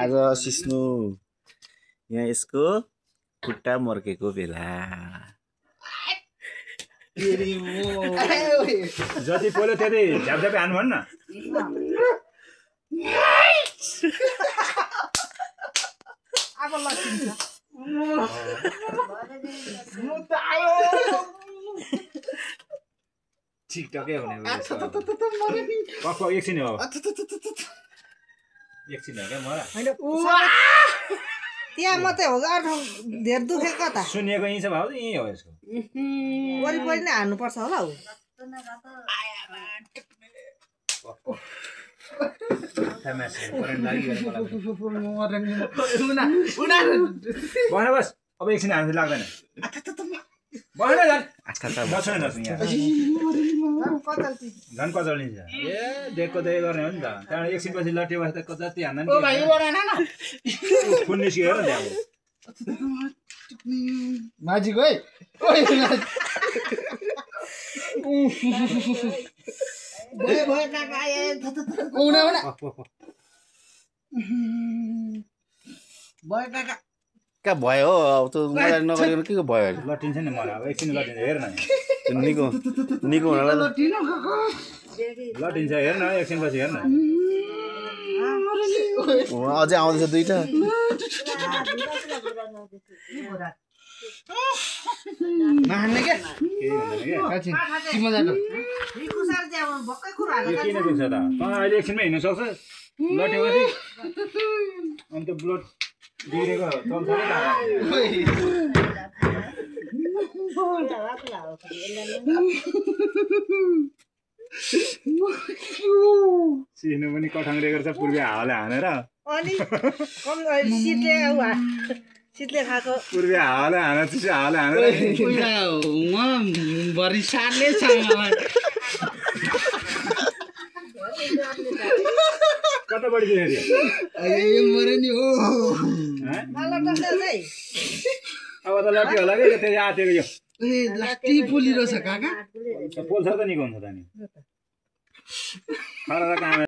आज सिस्नु यहाँ यसको खुट्टा मर्केको बेला जति पोल्यो त्यति झ्यापझ्यापे हान्नु भन्न अब लसिन्छ ठिकठकै हुने एकछिन हो एकछिन हो क्या मरा त्यहाँ मात्रै हो अरू धेर दुखेको त सुनिएको यहीँ छ भाउ यहीँ हो यसको वरिपरि नै हान्नुपर्छ होला हौ भन बस अब एकछिन हान्नु लाग्दैन झन् कचल्लिन्छ ए देखको देख गर्ने हो नि त त्यहाँबाट एकछिन पछि लट्यो भए त जति हान्दा खुन निस्कियो नि त्यहाँ माझीको है कहाँ भयो हो अब त नगरिकन के भयो लट्टिन्छ नि मलाई अब एकछिन लट्टिन्छ हेर न निको निको हुनलाई लट्टिन्छ हेर न एकछिन पछि हेर न अझै आउँदैछ दुईटा नहान्ने क्या किन दुख्छ त अहिले एकछिनमा हिँड्नु सक्छ लट्योपछि अन्त ब्लड बिग्रेको चल्छ सिस्नु पनि कठाङ्ग्रे गर्छ पूर्वी हावाले हानेर शीतले खाएको पूर्वी हावाले हानेर चिसो हावाले हानेर भरिसाले छ कता बढी फेरि मरे नि हो अब त लट्टी होला कि त्यो आँटेको यो लास्टी पोलिरहेछ काका पोल्छ त निको हुन्छ त नि खरा काम